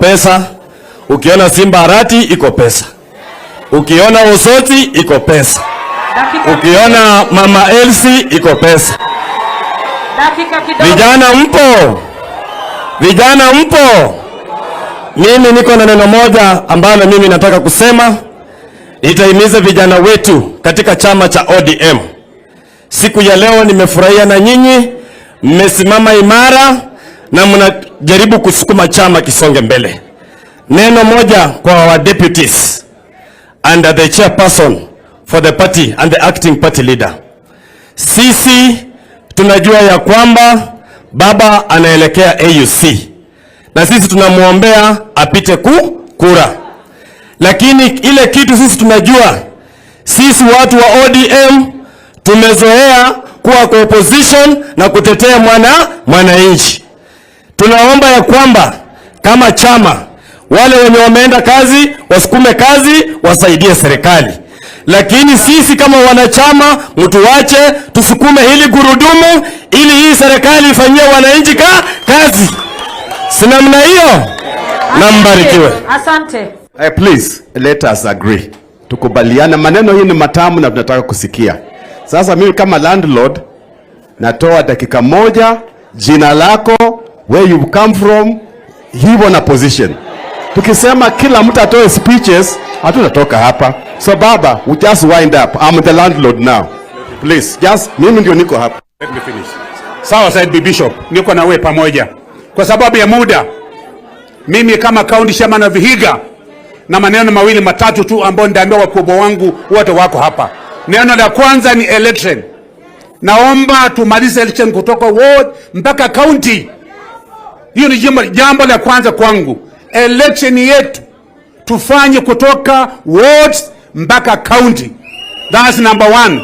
pesa, ukiona Simba Arati iko pesa, ukiona Osoti iko pesa, Dakika, ukiona Mama Elsie iko pesa. Dakika kidogo. Vijana mpo? Vijana mpo? Mimi niko na neno moja ambalo mimi nataka kusema. Nitahimiza vijana wetu katika chama cha ODM. Siku ya leo nimefurahia na nyinyi, mmesimama imara na mnajaribu kusukuma chama kisonge mbele. Neno moja kwa our deputies and the chairperson for the party and the acting party leader. Sisi tunajua ya kwamba baba anaelekea AUC na sisi tunamwombea apite kura, lakini ile kitu sisi tunajua, sisi watu wa ODM tumezoea kuwa kwa opposition na kutetea mwananchi. Tunaomba ya kwamba kama chama, wale wenye wameenda kazi wasukume kazi, wasaidie serikali, lakini sisi kama wanachama mtuwache tusukume hili gurudumu ili hii serikali ifanyie wananchi kazi. Si namna hiyo? Na mbarikiwe. Asante. Please let us agree, tukubaliane. Maneno hii ni matamu na tunataka kusikia. Sasa mimi kama landlord natoa dakika 1, jina lako, where you come from, hivyo na position. Tukisema kila mtu atoe speeches, hatutatoka hapa. So baba, we just wind up. I'm the landlord now. Please, just mimi ndio niko hapa. Let me finish. Sawa Said Bishop, niko na wewe pamoja. Kwa sababu ya muda, mimi kama county chairman wa Vihiga na maneno mawili matatu tu ambayo nitaambia wakubwa wangu wote wako hapa. Neno la kwanza ni election. Naomba tumalize election kutoka ward mpaka county. Hiyo ni jambo la kwanza kwangu. Election yetu tufanye kutoka wards mpaka county. That's number one.